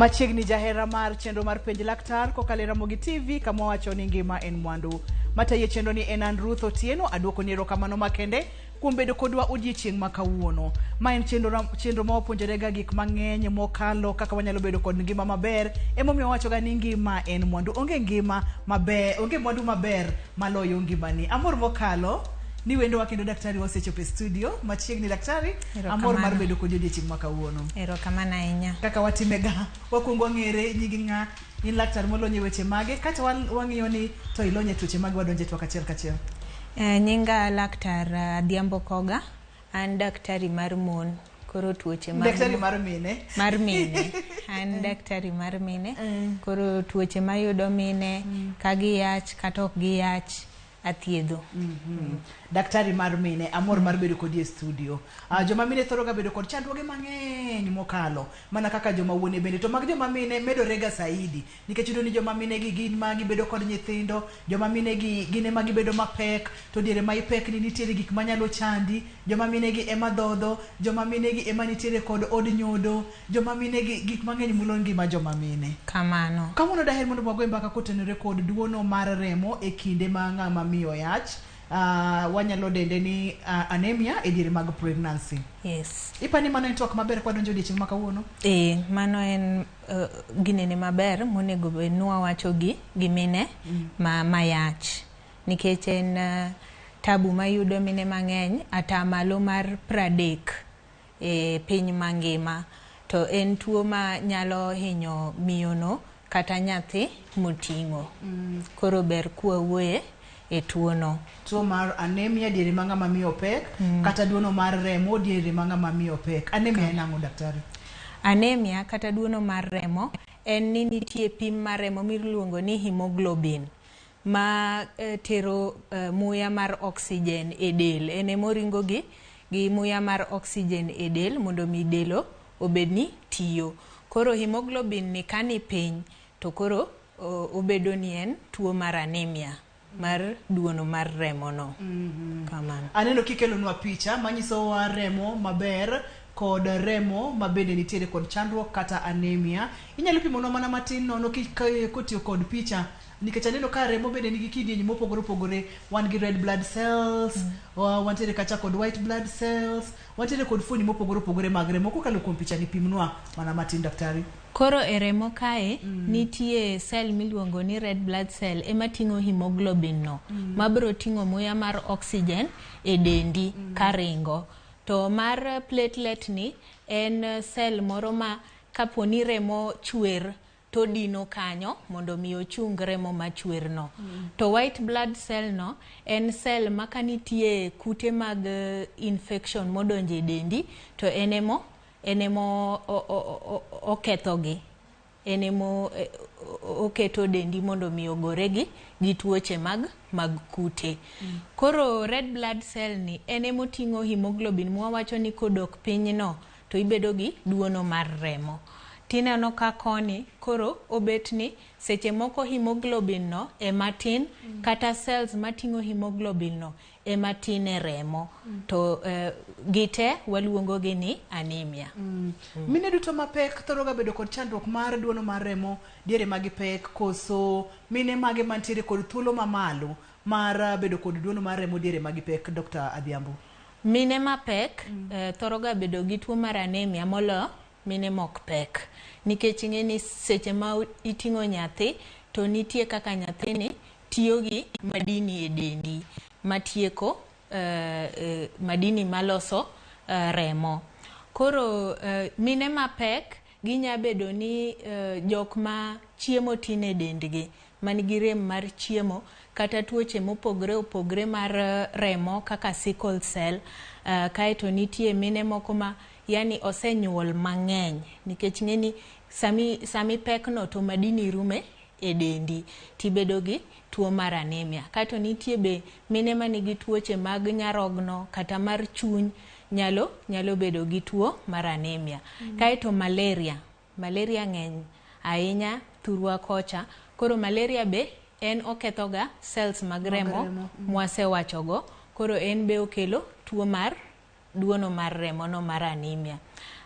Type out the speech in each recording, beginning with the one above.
Machiegni jahera mar chenro mar Penj Laktar kokalo e Ramogi TV kama wawacho ni ngima en mwandu. Matayi e chenro ni en an Ruth Otieno, aduoko ni erokamano makende kuom bedo kodwa odiechieng' ma kawuono. Ma en chenro ma wapuonjorega gik mang'eny mokalo kaka wanyalo bedo kod ngima maber. Emomiyo wawachoga ni ngima en mwandu. Onge ngima maber, onge mwandu maber maloyo ngimani. Amor mokalo ni wendowa kendo daktari wasechopo e studio machiegni. Daktari, amor mar bedo kodi odiechieng' ma kawuono. Erokamano ahinya. Kaka watimega, wakwongo wang'ere nying ng'a, in laktar molony e weche mage, kato wang'iyo ni to ilony e tuoche mage, wadonjo e twak achiel kachiel. Nyinga Laktar Adhiambo Koga, an daktari mar mon. Koro tuoche mag Daktari mar mine. Mar mine. An daktari mar mine. Koro tuoche mayudo mine ka giyach kata ok giyach athiedho. Daktari mar mine, amor mar bedo kodi e studio. Joma mine thoro ga bedo kod chandruoge mang'eny mokalo, mana kaka joma wuone bende. To mag joma mine medore ga saidi, nikech iyudo ni joma mine gi gin ma gibedo kod nyithindo, joma mine gi gin ema gibedo mapek, to diere ma ipek ni nitiere gik manyalo chandi, joma mine gi ema dhodho, joma mine gi ema nitiere kod od nyodo, joma mine gi gik mang'eny mulo ngima joma mine. Kamano. Kawuono daher mondo wago mbaka kotenore kod duono mar remo e kinde ma ng'ama miyo yach. Wanyalo dende ni anemia e diere mag pregnancy. Yes. Ipani mano en twak maber kwadonjo odiechieng' ma kawuono? Ee, mano en ginene maber monego bed ni wawacho gi mine ma yach. Nikech en tabu mayudo mine mang'eny atamalo mar 30 e piny mangima. To en tuo ma nyalo hinyo miyono kata nyathi moting'o. Koro ber kwawuoye e tuo no. Tuo mar anemia diere ma ng'ama miyo pek, kata duono mar remo diere ma ng'ama miyo pek. Anemia en ang'o, daktari? Anemia kata duono mar remo en ni nitie pim mar remo miluongo ni hemoglobin ma tero muya mar oxygen e del. En emoringo gi muya mar oxygen e del mondo mi del obed ni tiyo. Koro hemoglobin ni ka ni piny to koro obedo ni en tuo mar anemia mar duono mar remo no. Kamano. Aneno kikelonwa picha manyisowa remo maber kod remo mabende nitiere kod chandruok kata anemia. Inyalo pimonwa mana matin nono kotiyo kod picha, nikech aneno ka remo bende nigi kidieny mopogore opogore. Wan gi red blood cells, wantiere kacha kod white blood cells, wantiere kod fuoni mopogore opogore mag remo. Kokalo kuom picha ni, pimnwa mana matin, daktari. Koro e remo kae nitie cell miluongo ni red blood cell ema ting'o hemoglobin no mabiro ting'o muya mar oxygen e dendi karingo. To mar platelet ni en cell moro ma kapo ni remo chwer to dino kanyo mondo mi ochung remo machwer no. To white blood cell no en cell ma ka nitie kute mag infection modonjo e dendi to en emo okethogi. En emo oketo dendi mondo mi ogore gi tuoche mag kute. Koro red blood cell ni en emoting'o hemoglobin mwawacho ni kodok piny no to ibedo gi duono mar remo. Tineno ka koni koro obet ni seche moko hemoglobin no ema tin kata cells mating'o hemoglobin no ema tin e remo. To gite waluongo gi ni anemia. Mine duto mapek thoro ga bedo kod chandruok mar duono mar remo diere ma gipek, koso mine mage mantiere kod thuolo mamalo mar bedo kod duono mar remo diere ma gipek, Dr. Adhiambo? Mine mapek thoro ga bedo gi tuo mar anemia molo mine mok pek. Nikech ing'e ni seche ma iting'o nyathi to nitie kaka nyathini tiyo gi madini e dendi matieko madini maloso remo. Koro mine mapek ginya bedo ni jok ma chiemo tin e dendgi man gi rem mar chiemo kata tuoche mopogore opogore mar remo kaka sickle cell. Kaeto nitie mine moko ma yani osenyuol mang'eny nikech ing'e ni sami pek no to madini rume e dendi tibedo gi tuo mar anemia. Kaeto nitie be mine manigi tuoche mag nyarogno kata mar chuny nyalo bedo gi tuo mar anemia. Kaeto malaria ng'eny ahinya thurwa kocha. Koro malaria be en oketho ga cells mag remo mwasewachogo. Koro en be okelo tuo mar duono mar remo no mar anemia.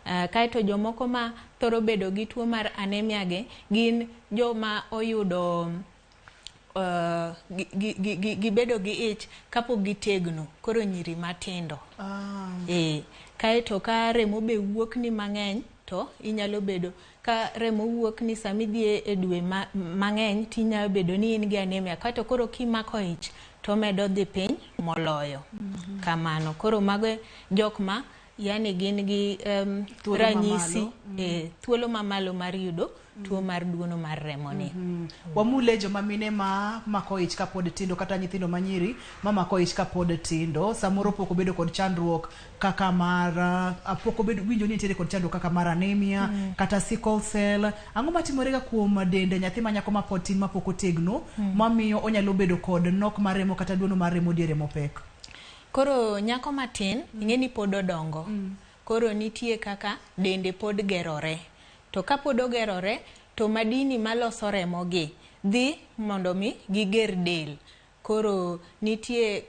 Kaeto jomoko ma thoro bedo gi tuo mar anemia gi gin joma oyudo gibedo gi ich kapok gitegno, koro nyiri matindo. Kaeto ka remo be wuok ni mang'eny to inyalo bedo ka remo wuok ni sama idhi e dwe mang'eny tinyalo bedo ni in gi anemia. Kaeto koro kimako ich to medo dhi piny moloyo. Kamano. Koro mago jok ma yani gin gi ranyisi thuolo mamalo mar yudo tuo mar duono mar remo ni. Wamule joma mine ma mako ich kapod tindo kata nyithindo manyiri ma mako ich kapod tindo, samoro pok obedo kod chandruok kaka mar pok obedo winjo ni nitiere kod chandruok kaka mar anemia kata sickle cell. Ang'o matimore ga kuom dende nyathi ma nyako mapod tin mapok otegno mamiyo onyalo bedo kod nok mar remo kata duono mar remo diere mopek? Koro nyako matin ing'e ni pod odongo. Koro nitie kaka dende pod gerore. To kapod ogerore to madini maloso remo gi dhi mondo mi giger del. Koro nitie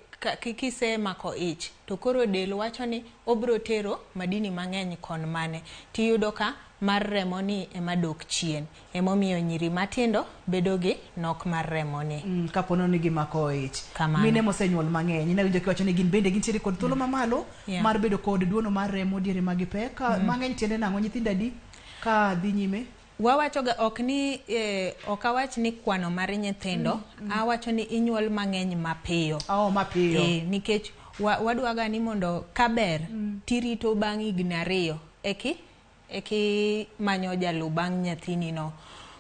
kisemako ich to koro del wacho ni obro tero madini mang'eny kon mane. Tiyudo ka mar remo ni ema dok chien. Emomiyo nyiri matindo bedo gi nok mar remo ni. Kapo ni gimako ich. Mine mosenyuol mang'eny, inawinjo kiwacho ni gin bende gintiere kod thuolo mamalo mar bedo kod duono mar remo diere ma gipek. Mang'eny tiende nang'o? Nyithindo adi ka dhi nyime? Wawacho ga ok ni ok awach ni kwano mar nyithindo, awacho ni inyuol mang'eny mapiyo. Mapiyo. Nikech wadwaga ni mondo kaber tirito bang' higni 2 eki manyo jaluw bang' nyathini no.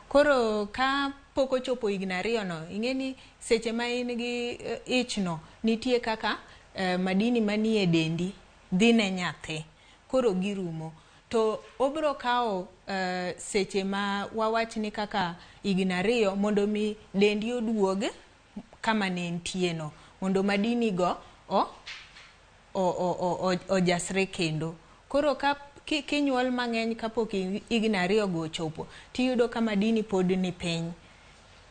Koro ka pok ochopo higni 2 no, ing'e ni seche ma in gi ich no, nitie kaka madini manie dendi dhi ne nyathi. Koro girumo. To obro kawo seche ma wawach ni kaka higni 2 mondo mi dendi oduog kama ne entie no, mondo madini go ojasre kendo. Koro ka kinyuol mang'eny kapok higni 2 go ochopo, tiyudo ka madini pod ni piny.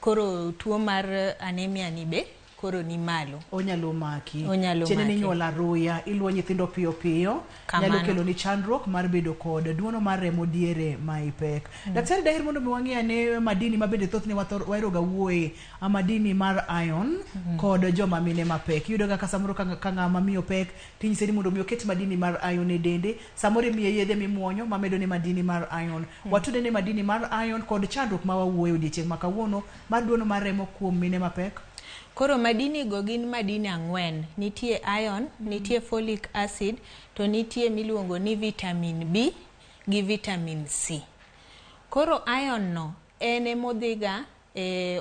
Koro tuo mar anemia ni be koro ni malo. Onyalo maki. Tiende ni nyuol aruya, iluwo nyithindo piyo piyo, nyalo kelo ni chandruok mar bedo kod duono mar remo diere ma ipek. Daktari, daher mondo mi wang'i ane madini ma bende thothne wahero ga wuoye, madini mar iron kod joma mine mapek. Iyudo ga ka samoro ka ng'ama miyo pek, tinyise ni mondo mi oket madini mar iron e dende, samoro imiye yedhe mimuonyo mamedo ne madini mar iron. Watude ne madini mar iron kod chandruok ma wawuoye odiechieng' ma kawuono mar duono mar remo kuom mine mapek. Koro madini go gin madini 4. Nitie iron, nitie folic acid, to nitie miluongo ni vitamin B gi vitamin C. Koro iron no en emodhiga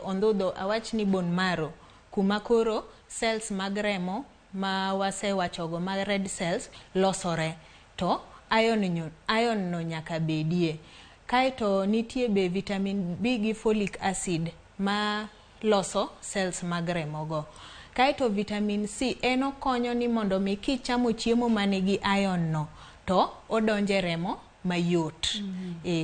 ondhudho, awach ni bone marrow, kuma koro cells mag remo ma wasewachogo mag red cells losore, to iron no nyaka bedie. Kaeto nitie be vitamin B gi folic acid ma loso cells mag remo go. Kaeto vitamin C en okonyo ni mondo mi kichamo chiemo manigi iron no to odonje remo mayot.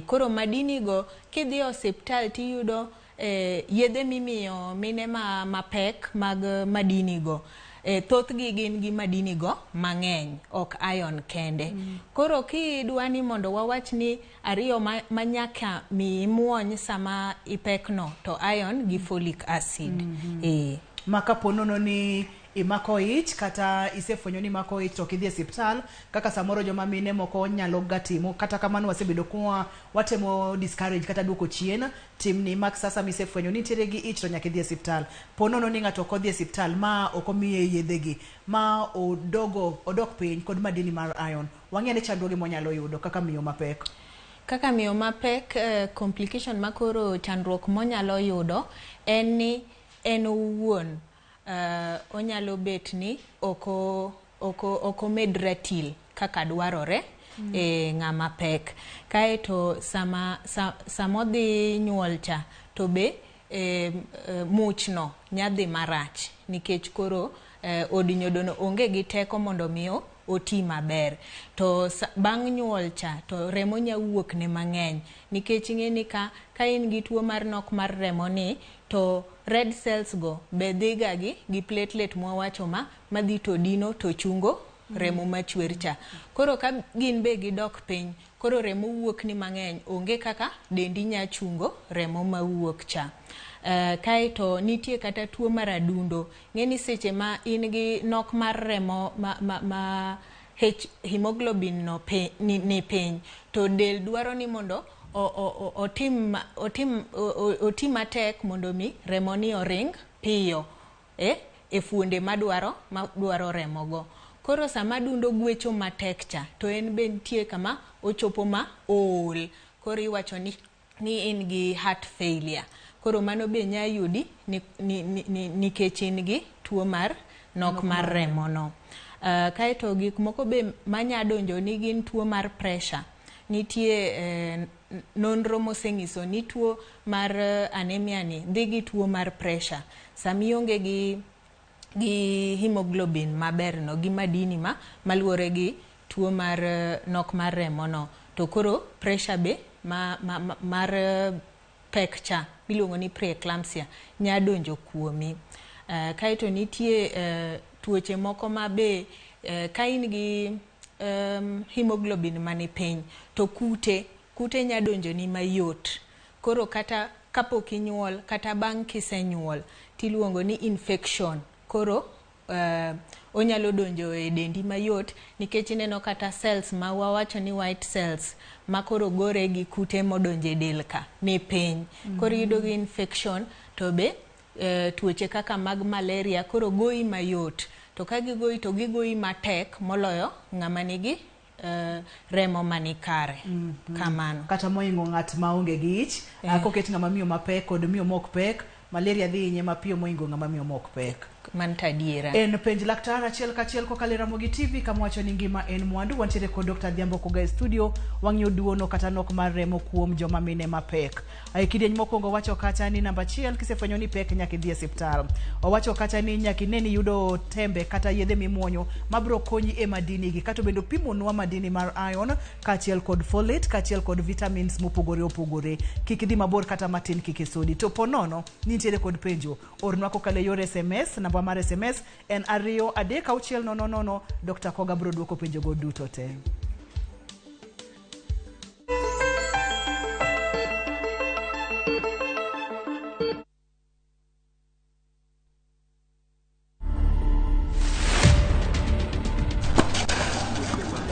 Koro madini go kidhi e osiptal tiyudo yedhe mimiyo mine mapek mag madini go. Thothgi gin gi madini go mang'eny, ok iron kende. Koro kidwa ni mondo wawach ni 2 ma nyaka mi imuony sama ipek no, to iron gi folic acid. Ma kapo nono ni imako ich kata isefwenyo ni imako ich to ok idhi e osiptal, kaka samoro joma mine moko nyalo ga timo, kata kamano wasebedo kwa watemo discourage kata duoko chien timni mak sasa misefwenyo ni nitiere gi ich to nyaka idhi e osiptal. Po nono ni ng'ato ok odhi e osiptal ma ok omiye yedhegi ma odok piny kod madini mar iron, wang'e ni chandruoge monyalo yudo kaka miyo mapek. Kaka miyo mapek, complication makoro chandruok monyalo yudo en ni en owuon onyalo bet ni ok omed ratil kaka dwarore ng'ama pek. Kaeto sama odhi nyuol cha to be muchno nyadhi marach nikech koro od nyodono onge gi teko mondo mi oti maber. To bang' nyuol cha to remo nya wuok ne mang'eny nikech ing'e ni ka in gi tuo mar nok mar remo ni to red cells go be dhiga gi platelet mwawacho ma madhi to dino to chungo remo machwer cha. Koro ka gin be gidok piny, koro remo wuok ni mang'eny, onge kaka dendi nya chungo remo mawuok cha. Kaeto nitie kata tuo mar adundo. Ng'eni seche ma in gi nok mar remo ma hemoglobin no ni piny, to del dwaro ni mondo oti matek mondo mi remo ni oring piyo e fuonde madwaro remo go. Koro sama adundo gwecho matek cha, to en be nitie kama ochopo ma ool. Koro iwacho ni in gi heart failure. Koro mano be nya yudi nikech in gi tuo mar nok mar remo no. Kaeto gik moko be manya donjo ni gin tuo mar pressure. Nitie nonro moseng'iso ni tuo mar anemia ni dhi gi tuo mar pressure. Sama ionge gi hemoglobin maber no, gi madini maluwore gi tuo mar nok mar remo no, to koro pressure be mar pek cha miluongo ni preeclampsia nya donjo kuomi. Kaeto nitie tuoche moko ma be ka in gi hemoglobin mani piny, to kute nya donjo ni mayot. Koro kata kapok inyuol kata bang' kisenyuol tiluongo ni infection. Koro onyalo donjo e dendi mayot nikech ineno kata cells ma wawacho ni white cells ma koro gore gi kute modonjo e del ka ni piny. Koro iyudo gi infection to be tuoche kaka mag malaria koro goyi mayot. To ka gigoyi to gigoyi matek moloyo ng'ama nigi remo mani kare. Kamano. Kata mohingo ng'at maonge gi ich, koket ng'ama miyo mapek kod miyo mok pek, malaria dhi hinye mapiyo mohingo ng'ama miyo mok pek. Mano to adiera. En penj laktar achiel kachiel kokalo e Ramogi TV kama wacho ni ngima en mwandu. Wantiere kod Dr. Adhiambo Koga e studio, wang'iyo duono kata nok mar remo kuom joma mine mapek. E kidieny mokwongo wacho kacha ni namba 1 kisefwenyo ni pek nyaka idhi e osiptal. Owacho kacha ni nyaka ine ni yudo tembe kata yedhe mimuonyo mabiro konyi e madini gi. Kato bende opimonwa madini mar iron kaachiel kod folate kaachiel kod vitamins mopogore opogore. Kik idhi mabor kata matin kik isudi. To po nono nintiere kod penjo, ornwa kokalo e yor SMS. Namba mar SMS en 2 3 6 0 0. Dr. Koga biro duoko penjo go duto te.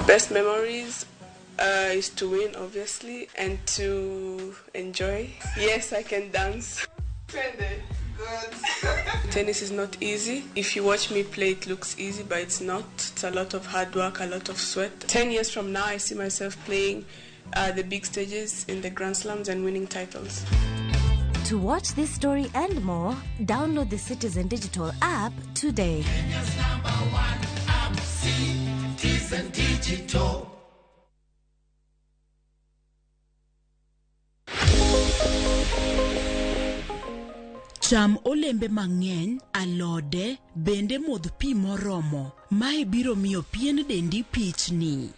Best memories is to win, obviously, and to enjoy. Yes, I can dance. Good. Tennis is not easy. If you watch me play, it looks easy, but it's not. It's a lot of hard work, a lot of sweat. 10 years from now, I see myself playing the big stages in the Grand Slams and winning titles. To watch this story and more, download the Citizen Digital app today. Kenya's #1 app, Citizen Digital. Cham olembe mang'eny, alode, bende modh pi moromo. Mae biro miyo pien dendi pichni.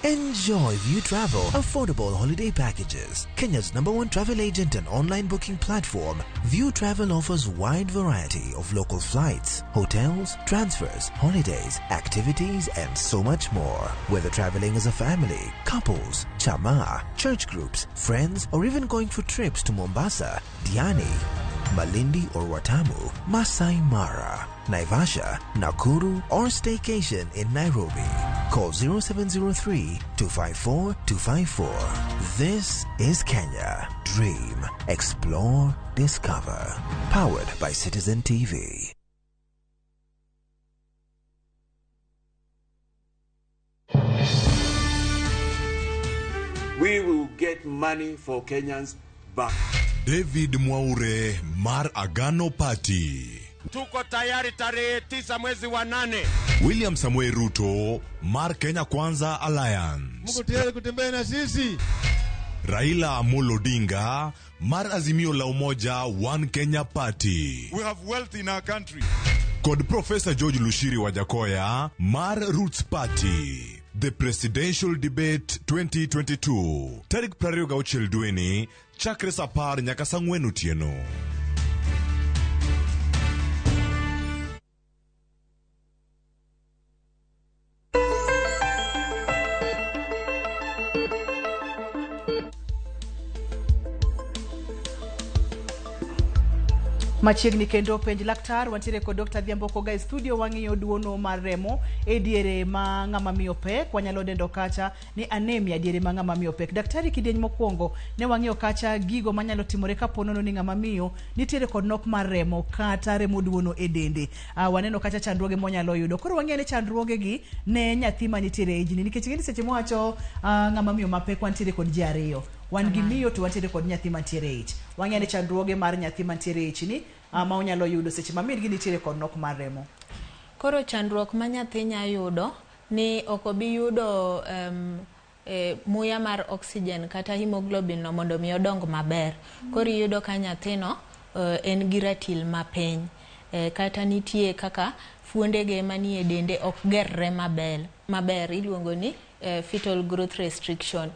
Enjoy View Travel affordable holiday packages. Kenya's #1 travel agent and online booking platform, View Travel offers wide variety of local flights, hotels, transfers, holidays, activities, and so much more. Whether traveling as a family, couples, chama, church groups, friends, or even going for trips to Mombasa, Diani, Malindi or Watamu, Masai Mara, Naivasha, Nakuru, or staycation in Nairobi. Call 0703 254 254. This is Kenya. Dream, explore, discover. Powered by Citizen TV. We will get money for Kenyans back. David Mwaure mar Agano Party. Tuko tayari tarehe 9 mwezi wa 8. William Samoei Ruto mar Kenya Kwanza Alliance. Mko tayari kutembea na sisi? Raila Amolo Odinga mar Azimio la Umoja One Kenya Party. We have wealth in our country. Kod Professor George Lushiri Wajakoya mar Roots Party. The Presidential Debate 2022. Tarik 26 dweni, chakre saa 10 nyaka saa 4 otieno. Machiegni kendo penj laktar wantiere kod Dr. Adhiambo Koga e studio wang'iyo duono mar remo e diere ma ng'ama miyo pek wanyalo dendo kacha ni anemia diere ma ng'ama miyo pek. Daktari kidieny mokwongo ne wang'iyo kacha gigo manyalo timore kapo nono ni ng'ama miyo nitiere kod nok mar remo kata remo duono e dende. Waneno kacha chandruoge monyalo yudo. Koro wang'iyo ni chandruoge gi ne nyathi manitiere e higni nikech ing'e ni seche mwawacho ng'ama miyo mapek wantiere kod ji ariyo. Wan gi miyo to wantiere kod nyathi mantiere e ich. Wang'eyo ni chandruoge mar nyathi mantiere e ich ni ma onyalo yudo seche ma min gi nitiere kod nok mar remo. Koro chandruok ma nyathi nya yudo ni ok obi yudo muya mar oxygen kata hemoglobin no mondo mi odong maber. Koro iyudo ka nyathino en gi ratil mapiny. Kata nitie kaka fuondege manie dende ok gerre maber iluongo ni fetal growth restriction.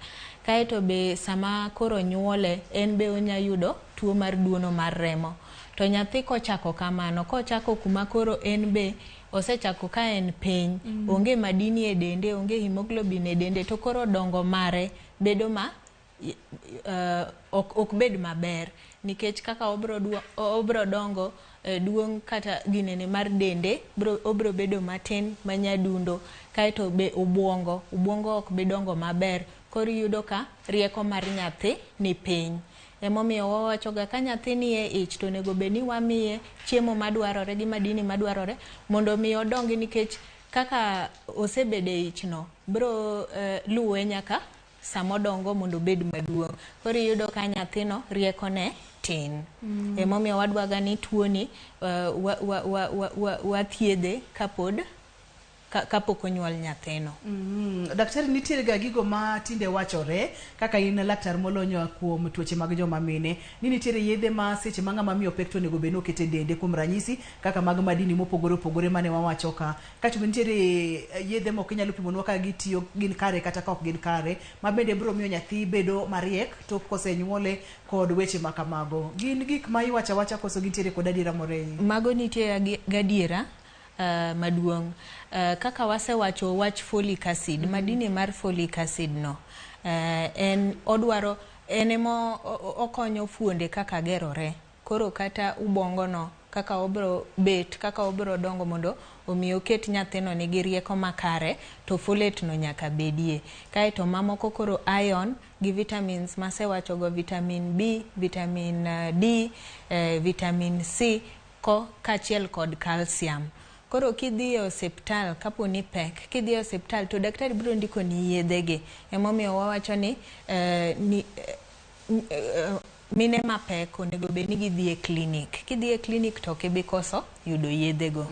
Kaeto be sama koro nyuole en be onya yudo tuo mar duono mar remo. To nyathi kochako kamano, kochako kuma koro en be osechako ka en piny, onge madini e dende, onge hemoglobin e dende, to koro dongo mare bedo ma ok bed maber nikech kaka obro dongo duong' kata ginene mar dende obro bedo matin manyadundo, kaeto be obwongo ok bi dongo maber. Koro iyudo ka rieko mar nyathi ni piny. Emomiyo wawachoga ka nyathi ni e ich to onego bed ni wamiye chiemo madwarore gi madini madwarore mondo mi odongi nikech kaka osebedo e ich no bro luwe nyaka samodongo mondo obed maduong'. Koro iyudo ka nyathino rieko ne tin. Emomiyo wadwaga ni tuoni wathiedhe kapod kapok onyuol nyathino. Daktari, nitiere ga gigo ma tinde wachore kaka in laktar molony kuom tuoche mag joma mine ni nitiere yedhe ma seche ma ng'ama miyo pek to onego bed ni oketo e dende, kuom ranyisi kaka mag madini mopogore opogore mane wawacho ka. Kaeto be nitiere yedhe moko inyalo pimonwa ka gitiyo gin kare kata ka ok gin kare, ma bende biro miyo nyathi bedo mariek tok kosenyuole kod weche ma kamago. Gin gik ma iwacho awacha koso gintiere kod adiera moro e iye? Mago nitie gadiera maduong'. Kaka wasewacho wach folic acid, madini mar folic acid no en odwaro en emo okonyo fuonde kaka gerore. Koro kata ubongo no kaka obro bet, kaka obro dongo mondo omi oket nyathino nigi rieko makare, to folate no nyaka bedie. Kaeto mamoko koro iron gi vitamins masewacho go, vitamin B, vitamin D, vitamin C ko kaachiel kod calcium. Koro kidhi e osiptal, kapo ni pek, kidhi e osiptal to daktari biro ndiko ni yedhegi. Emomiyo wawacho ni mine mapek onego bed ni gidhi e klinik. Kidhi e klinik to ok ibi koso yudo yedhego.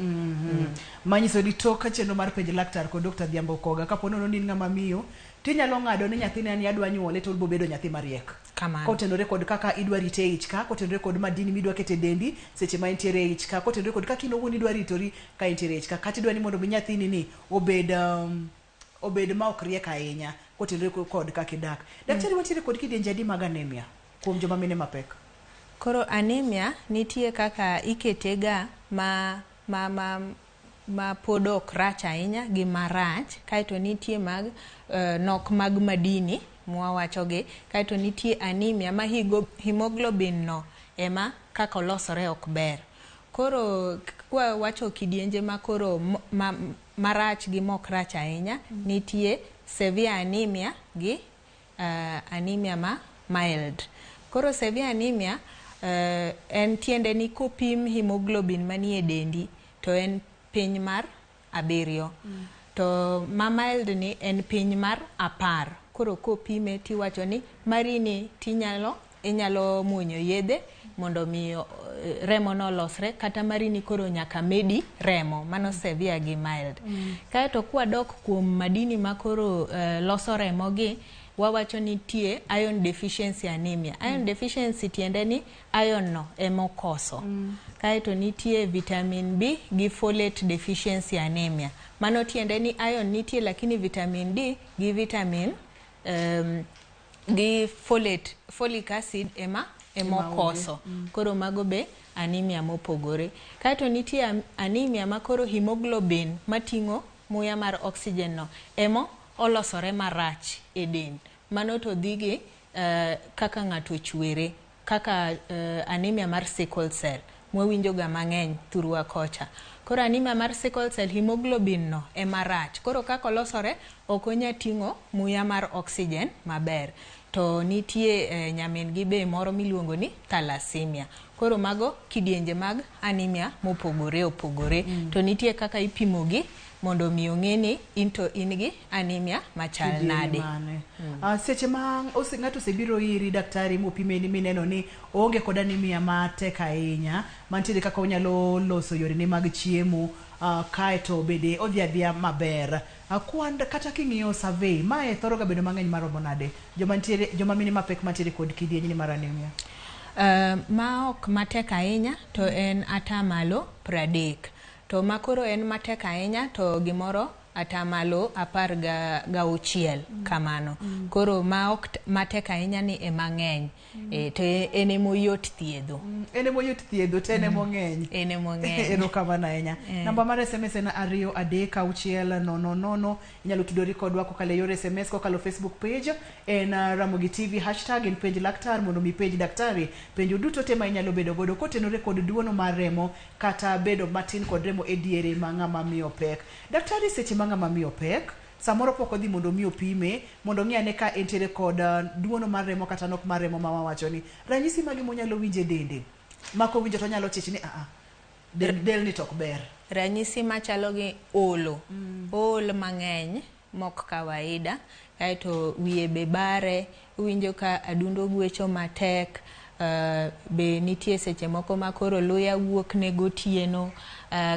Manyiso ni tok chenro mar penj laktar kod Dr. Adhiambo Koga, kapo nono ni in ng'ama miyo, tinyalo ng'ado ni nyathini ni adwa nyuole to obiro bedo nyathi mariek. Kamano. Kotenore kod kaka idwa rite e ich ka, kotenore kod madini midwa keto e dendi seche ma entiere e ich ka, kotenore kod kaka in owuon idwa ritori ka entiere e ich ka, kata idwa ni mondo mi nyathini ni obed obed ma ok riek ahinya kotenore kod kaka idak. Daktari, wantiere kod kidienje adi mag anemia kuom joma mine mapek? Koro anemia nitie kaka iketega ma pod ok rach ahinya gi marach, kaeto nitie mag nok mag madini mwawachogi, kaeto nitie anemia ma hemoglobin no ema kaka olosore ok ber. Koro kwa wacho kidienje ma koro marach gi mok rach ahinya, nitie severe anemia gi anemia ma mild. Koro severe anemia en tiende ni kopim hemoglobin manie dendi to en piny mar 7. To ma mild ni en piny mar 10. Koro kopime tiwacho ni marini tinyalo inyalo muonyo yedhe mondo mi remo no olosre, kata marini koro nyaka medi remo. Mano severe gi mild. Kaeto kwadok kuom madini ma koro loso remo gi, wawacho nitie iron deficiency anemia. Iron deficiency tiende ni iron no ema okoso. Kaeto nitie vitamin B gi folate deficiency anemia. Mano tiende ni iron nitie lakini vitamin D gi vitamin gi folate, folic acid ema okoso. Koro mago be anemia mopogore. Kaeto nitie anemia ma koro hemoglobin mating'o muya mar oxygen no emo olosore marach e del. Mano to dhi gi kaka ng'ato chwere, kaka anemia mar sickle cell. mwawinjo ga mang'eny thurwa kocha. Koro anemia mar sickle cell hemoglobin no ema rach. Koro kaka olosore ok onya ting'o muya mar oxygen maber. To nitie nyamin gi be moro miluongo ni thalassemia. Koro mago kidienje mag anemia mopogore opogore. To nitie kaka ipimo gi mondo mi ong'e ni into in gi anemia machal nade. Seche ma ng'ato osebiro iri daktari mopime ni mineno ni oonge kod anemia matek ahinya, mantiere kaka onyalo loso yorene mag chiemo, kaeto bende odhi adhiya maber. Kwand kata king'iyo survey, mae thoro ga bedo mang'eny maromo nade? Joma nitiere, joma mine mapek mantiere kod kidieny ni mar anemia. Ma ok matek ahinya to en atamalo 30. To makoro en matek ahinya to gimoro atamalo 16 kamano. Koro ma ok matek ahinya ni ema ng'eny. To en emoyot thiedho. En emoyot thiedho to en emong'eny. En emong'eny. Erokamano ahinya. Namba mar SMS en 2 3 6 0 0. Inyalo tudori kodwa kokalo e yor SMS, kokalo Facebook page en Ramogi TV, hashtag en penj laktar, mondo mi penj daktari penjo duto te ma inyalo bedo godo kotenore kod duono mar remo kata bedo matin kod remo e diere ma ng'ama miyo pek. Daktari, seche ma ng'ama miyo pek samoro pok odhi mondo mi opime mondo ong'i ane ka entiere kod duono mar remo kata nok mar remo ma wawacho ni, ranyisi mage monyalo winjo e dende ma kowinjo to onyalo chich ni del ni to ok ber? Ranyisi machalo gi olo, ool mang'eny mok kawaida, kaeto wiye be bare, iwinjo ka adundo gwecho matek, be nitie seche moko ma koro luya wuok ne gotieno,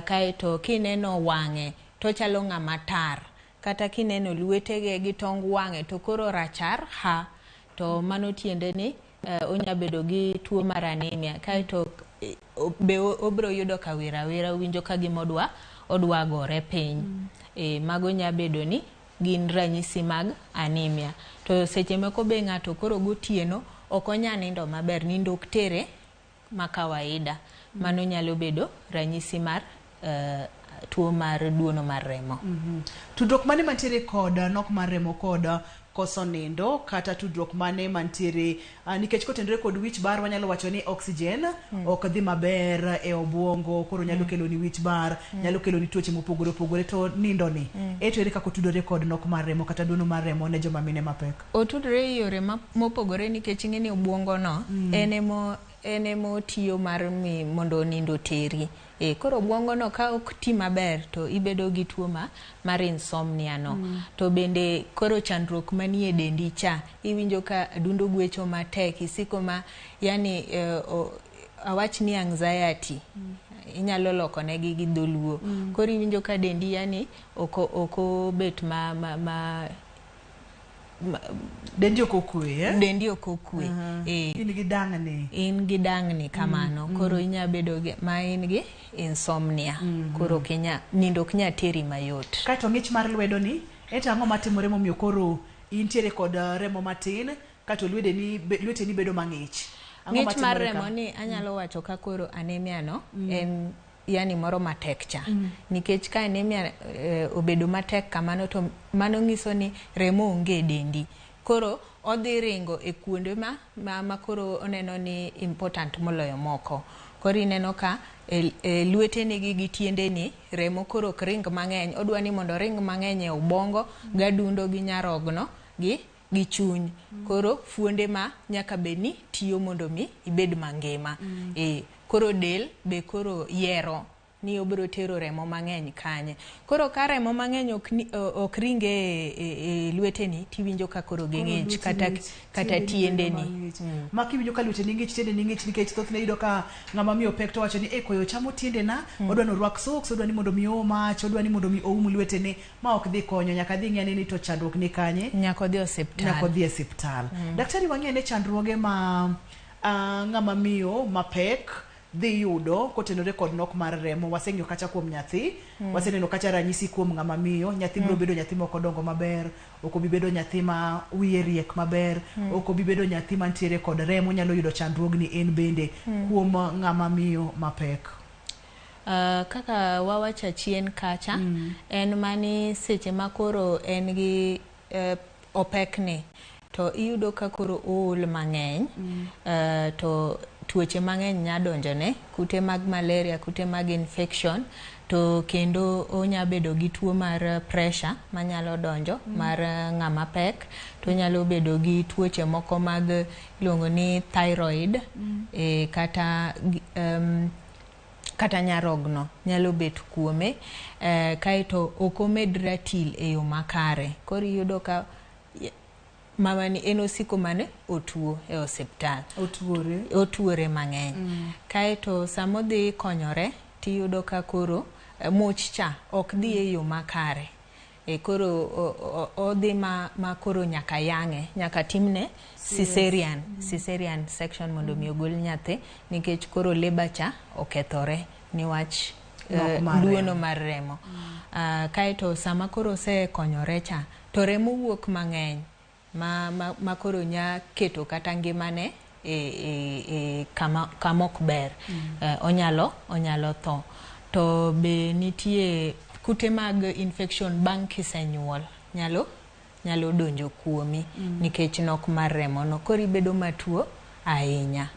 kaeto kineno wang'e to chalo ng'ama tar, kata kineno lwetege gi tong wang'e to koro rachar ha, to mano tiende ni onya bedo gi tuo mar anemia. Kaeto be obiro yudo ka wira winjo ka gima odwa gore piny. Mago nya bedo ni gin ranyisi mag anemia. To seche moko be ng'ato koro gotieno ok onya nindo maber, nindo ok tere ma kawaida. Mano nyalo bedo ranyisi mar tuo mar duono mar remo. Tudruok mane mantiere kod nok mar remo kod koso nindo, kata tudruok mane mantiere nikech kotenore kod wich bar wanyalo wacho ni oxygen ok dhi maber e obwongo, koro nyalo kelo ni wich bar, nyalo kelo ni tuoche mopogore opogore. To nindo ni eto ere kaka otudore kod nok mar remo kata duono mar remo ne joma mine mapek? Otudore e yore mopogore nikech ing'e ni obwongo no en emotiyo mar mi mondo nindo teri. Koro obwongo no ka ok ti maber to ibedo gi tuo mar insomnia no. To bende koro chandruok manie dendi cha, iwinjo ka adundo gwecho matek, isiko ma yani awach ni anxiety, inyalo loko negi gi dholuo. Koro iwinjo ka dendi yani ok obet ma dendi ok okwe, Dendi ok okwe. In gi dang'ni. In gi dang'ni kamano. Koro inya bedo ma in gi insomnia. Koro nindo ok nya teri mayot. Kaeto ng'ich mar lwedo ni, ento ang'o matimore momiyo koro intiere kod remo matin, kato lweteni bedo mang'ich? Ng'ich mar remo ni anyalo wacho ka koro anemia no en yani moro matek cha. Nikech ka anemia obedo matek kamano to mano nyiso ni remo onge e dendi. Koro odhi ringo e kuonde ma koro oneno ni important moloyo moko. Koro ineno ka lweteni gi tiendeni remo koro ok ring mang'eny. Odwa ni mondo ring mang'eny e obwongo, gadundo gi nyarogno gi chuny. Koro fuonde ma nyaka bed ni tiyo mondo mi ibed mangima. Koro del be koro yiero ni obiro tero remo mang'eny kanye. Koro ka remo mang'eny ok ringe e lweteni, tiwinjo ka koro ging'ich kata tiendeni. Ma kiwinjo ka lweteni ng'ich, tiendeni ng'ich, nikech thothne iyudo ka ng'ama miyo pek to wacho ni koyo chamo tiendena, odwa ni orwak socks, odwa ni mondo mi oom mach, odwa ni mondo mi oum lwetene, ma ok dhi konyo. Nyaka dhi ng'e ni to chandruok ni kanye. Nyaka odhi osiptal. Nyaka odhi e osiptal. Daktari, wang'e ni chandruoge ma ng'ama miyo mapek dhi yudo kotenore kod nok mar remo. Waseng'iyo kacha kuom nyathi, waseneno kacha ranyisi kuom ng'ama miyo. Nyathi biro bedo nyathi ma ok odongo maber, ok obi bedo nyathi ma wiye riek maber, ok obi bedo nyathi mantiere kod remo, nyalo yudo chandruogni en bende kuom ng'ama miyo mapek. Kaka wawacho chien kacha, en mani seche ma koro en gi opekni to iyudo ka koro ool mang'eny, to Tuoche mang'eny nya donjone, kute mag malaria, kute mag infection, to kendo onya bedo gi tuo mar pressure manyalo donjo mar ng'ama pek, to onyalo bedo gi tuoche moko mag iluongo ni thyroid, kata kata nyarogno nyalo bet kuome, kaeto ok omed ratil e yo makare. Koro iyudo ka mama ni en osiko mane otuo e osiptal. Otuore. Otuore mang'eny. Kaeto samodhi konyore tiyudo ka koro much cha ok dhi e yo makare. Koro odhi ma koro nyaka yang'e, nyaka timne cesarean, cesarean section mondo mi ogol nyathi nikech koro labour cha okethore niwach duono mar remo. Kaeto sama koro osekonyore cha to remo wuok mang'eny ma koro nya keto kata ngimane e kama ok ber. Onyalo tho. To be nitie kute mag infection bang' kisenyuol nyalo donjo kuomi nikech nok mar remo no. Koro ibedo matuo ahinya.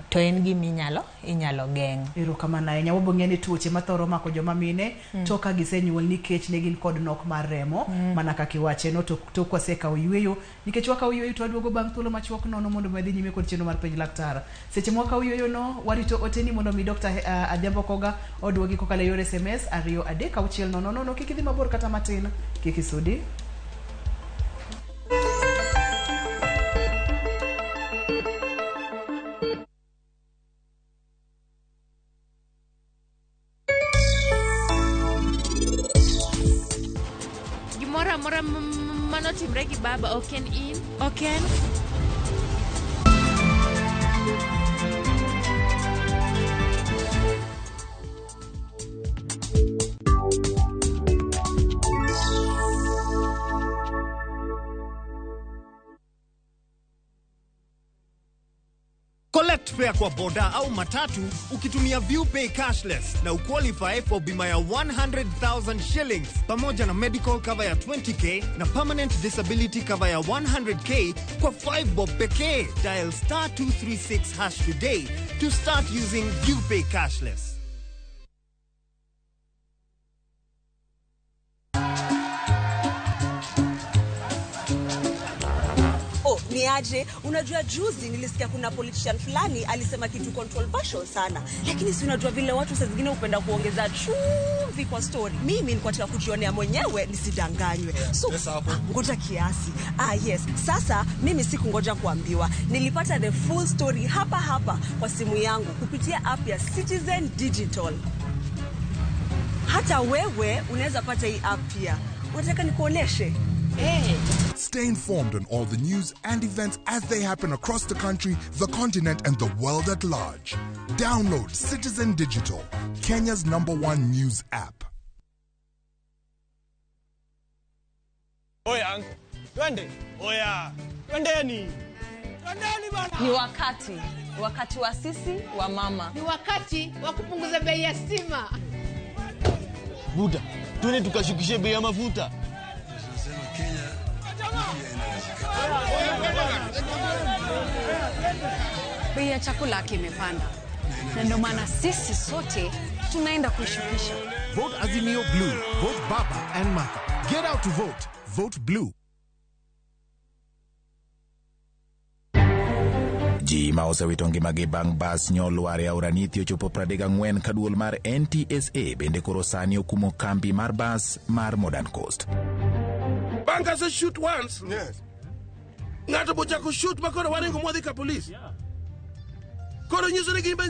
To en gima inyalo geng'o. Erokamano ahinya. Wabiro ng'eyo ni tuoche mathoro mako joma mine to ka gisenyuol nikech ne gin kod nok mar remo mana kaka iwache no to kwasekawo yueyo nikech wakawo yueyo to waduogo bang' thuolo machuok nono mondo wadhi nyime kod chenro mar penj laktar. Seche ma wakawo yueyo no warito oteni mondo mi Dr. Adhiambo Koga oduogi kokalo e yor SMS 2 3 6 0 0. Kik idhi mabor kata matin, kik isudi. Gimoro amora manotimre gi baba ok en in, ok en. Collect fare kwa boda au matatu ukitumia ViewPay cashless na uqualify for bima ya 100,000 shillings pamoja na medical cover ya 20k na permanent disability cover ya 100k kwa 5 bob pekee. Dial star 236 hash today to start using ViewPay cashless. Aje, unajua juzi nilisikia kuna politician fulani alisema kitu controversial sana, lakini si unajua vile watu saa zingine hupenda kuongeza chumvi kwa story. Mimi nilikuwa nataka kujionea mwenyewe nisidanganywe. So ngoja kiasi. Yes. Sasa mimi sikungoja kuambiwa. Nilipata the full story hapa hapa kwa simu yangu kupitia app ya Citizen Digital. Hata wewe unaweza pata hii app pia. Unataka nikuoneshe? Hey. Stay informed on all the news and events as they happen across the country, the continent, and the world at large. Download Citizen Digital, Kenya's #1 news app. Oya, twende. Oya, twendeni. Twendeni bana. Ni wakati wa sisi wa mama. Ni wakati wa kupunguza bei ya stima. Buda, twende tukashukishe bei ya mafuta. Bei ya chakula kimepanda. Na ndio maana sisi sote tunaenda kuishukisha. Vote Azimio Blue, vote Baba and Martha. Get out to vote. Vote Blue. Ji ma osewito ngimagi bang' bas nyolwar e aora Nithi ochopo 34 ka duol mar NTSA bende koro sani okumo kambi mar bas mar Modern Coast. Bank ase shoot once. Yes. Ng'ato bochako shoot makoro waringo mwadhi ka police. Yeah. Koro nyiso ni gin be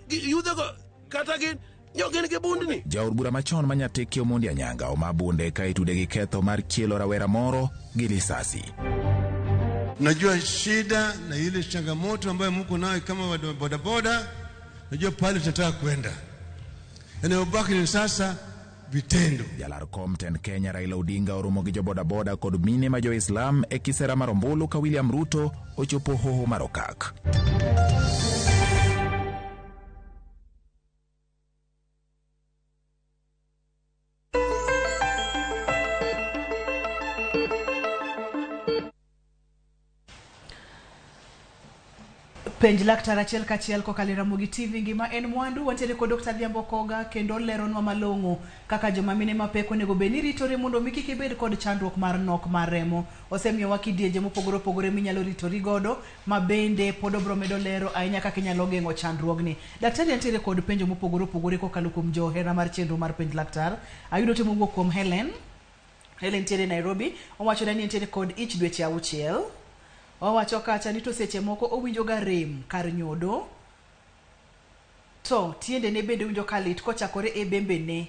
yudhego kata gin nyo gin gi bundni. Jaod bura machon ma Nyateki Omondi Anyanga oma bunde ka itude gi ketho mar chielo rawera moro gi lisasi. Najua shida na ile changamoto ambayo mko nayo kama bodaboda, najua pale tunataka kwenda. Yanayobaki ni sasa vitendo. Jalar kom tend Kenya Raila Odinga oromo gi jobodaboda kod mine ma jo-Islam e kisera mar ombulu ka William Ruto ochopo hoho mar Okak. Penj laktar achiel kachiel kokalo e Ramogi TV ngima en mwandu. Wantiere kod Dr. Adhiambo Koga kendo oleronwa malong'o kaka joma mine mapek onego bed ni ritore mondo mi kik ibed kod chandruok mar nok mar remo. Osemiyowa kidienje mopogore opogore minyalo ritori godo ma bende pod obro medo lero ahinya kaka inyalo geng'o chandruogni. Daktari antiere kod penjo mopogore opogore kokalo kuom johera mar chenro mar penj laktar. Ayudo ote mowuok kuom Helen. Helen ntiere Nairobi. Owacho ni entiere kod ich dweche auchiel. Owacho kacha ni to seche moko owinjo ga rem kar nyodo to tiendene bende winjo ka lit kochakore e bembene.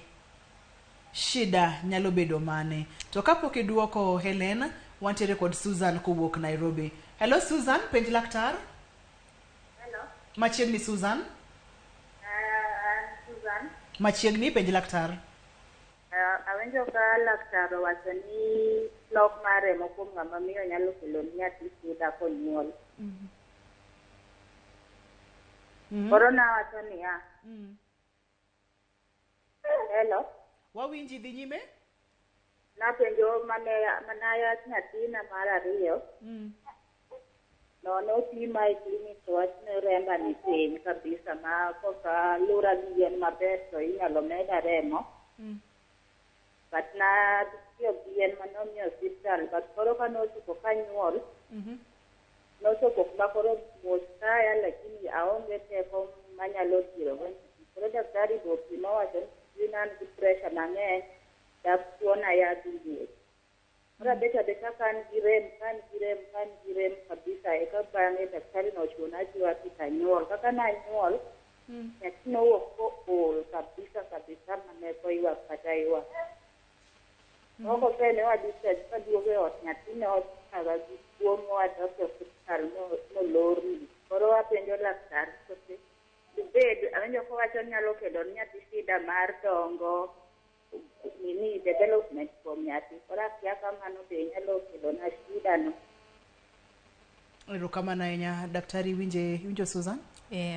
Shida nyalo bedo mane? To kapok iduoko Helen, wantiere kod Susan kowuok Nairobi. Hello Susan, penj laktar. Hello. Machiegni Susan. An Susan. Machiegni, penj laktar. Awinjo ka laktar owacho ni nok mar remo kuom ng'ama miyo nyalo kelo ne nyathi shida konyuol. Koro nawacho niya. Hello. Wawinji dhi nyime. Napenjo mane manayach nyathina mar ariyo. No nopima e klinik to wach ni remba ni piny kabisa ma koka lura gi yien maber to inyalo meda remo. But na tiyo gi yien manomiyo osiptal but koro kanochopo kanyuol nochopo kuma koro muoch kaya lakini aonge teko manyalo dhirogo. Koro daktari be opima owacho ni an gi pressure mang'eny dachuona yadh muoch. Koro abet abeta ka an gi rem ka an gi rem ka an gi rem kabisa eka bang'e daktari nochuona achiwa to anyuol. Kaka nanyuol nyathi nowuok kool kabisa kabisa mane oywak kata ywak. Moko pe ne wa discharge kaduogo e ot nyathi ne ochaga gi tuo mowadok e osiptal molorni. Koro apenjo laktar kose dibed awinjo kowacho ni nyalo kelo ne nyathi shida mar dongo nini development kuom nyathi. Koro akia ka mano be nyalo kelona shida no. Erokamano ahinya daktari winje winjo Susan?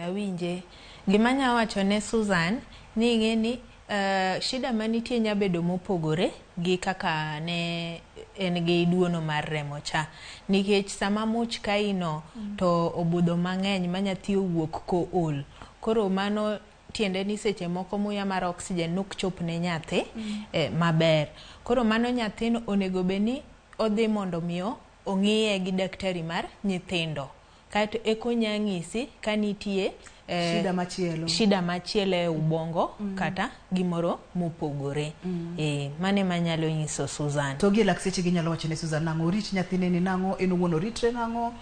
Awinje. Gima anya wacho ne Susan ni ing'e ni shida manitie nya bedo mopogore gi kaka ne en gi duono mar remo cha. Nikech sama much kayi no to obudho mang'eny ma nyathi owuok kool. Koro mano tiende ni seche moko muya mar oxygen nok chop ne nyathi maber. Koro mano nyathino onego bed ni odhi mondo miyo ong'iye gi daktari mar nyithindo. Kaeto eko nya ng'isi ka nitie Shida machielo. shida machielo e ubongo kata gimoro mopogore. Mano ema anyalo nyiso Susan. To gi lakteche ginyalo wacho ne Susan nang'o orit nyathine ni nang'o en owuon oritre nang'o?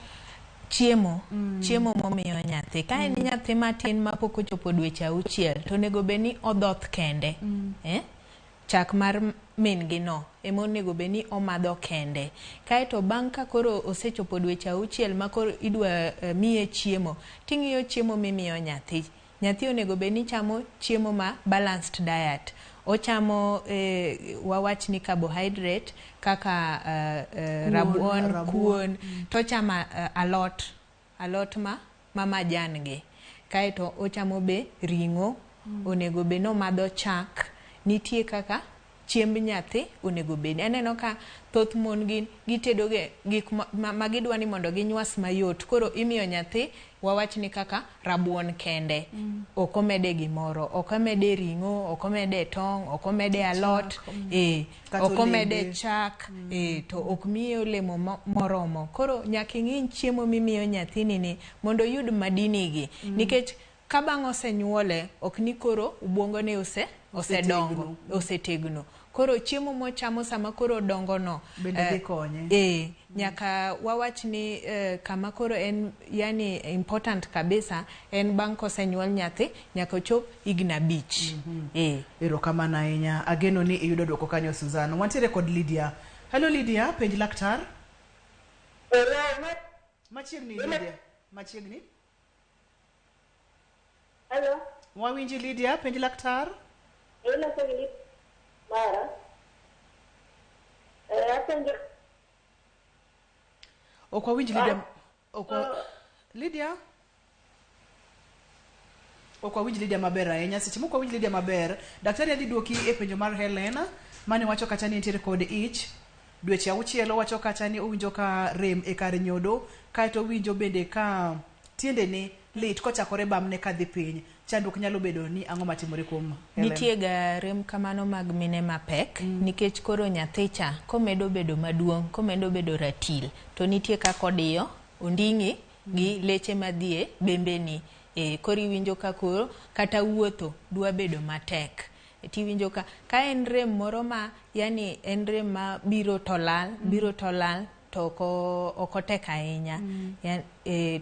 Chiemo, chiemo momiyo nyathi. Ka en nyathi matin mapok ochopo dweche auchiel to onego bed ni odhoth kende. Chak mar min gi no ema onego bed ni omadho kende. Kaeto bang' ka koro osechopo dweche auchiel ma koro idwa miye chiemo, ting'iyo chiemo mimiyo nyathi. Nyathi onego bed ni chamo chiemo ma balanced diet. Ochamo wawach ni carbohydrate kaka rabuon, kuon, tochamo alot, alot ma majan gi. Kaeto ochamo be ring'o, onego bed ni omadho chak. Nitie kaka chiemb nyathi onego bedi. Aneno ka thoth mon gin gitedo gik ma gidwa ni mondo ginywas mayot. Koro imiyo nyathi wawach ni kaka rabuon kende. Ok omede gimoro, ok omede ring'o, ok omede tong', ok omede alot, ok omede chak, to ok miye olemo moromo. Koro nyaka ing'i chiemo mimiyo nyathini ni mondo oyud madini gi. Nikech ka bang' osenyuole, ok ni koro ubongo ne osedongo, osetegno. Koro chiemo mochamo sama koro dongo no bende dhi konye. Nyaka wawach ni kama koro en yani important kabisa en bang' kosenyuol nyathi nyaka ochop higni 5. Erokamano ahinya. Ageno ni iyudo duoko kanyo Susan. Wantiere kod Lydia. Hello Lydia, penj laktar. Machiegni Lydia, machiegni. Hello. Wawinji Lydia, penj laktar. Mara. Ok wawinj Lydia. Ok Lydia. Ok wawinj Lydia maber ahinya. Seche moko wawinj Lydia maber. Daktari adhi duoki e penjo mar Helena mane wacho kacha ni entiere kod ich dweche auchiel owacho kacha ni owinjo ka rem e kar nyodo kaeto owinjo bende ka tiendene lit kochakore bamne kadhi piny. Chandruok nyalo bedo ni ang'o matimore kuom Helen? Nitie ga rem kamano mag mine mapek nikech koro nyathi cha komedo bedo maduong' komedo bedo ratil to nitie kaka odiyo onding'i gi leche madhie bembeni. Koro iwinjo ka koro kata wuotho dwa bedo matek. Tiwinjo ka ka en rem moro ma yani en rem ma biro to lal, biro to lal to ok otek ahinya.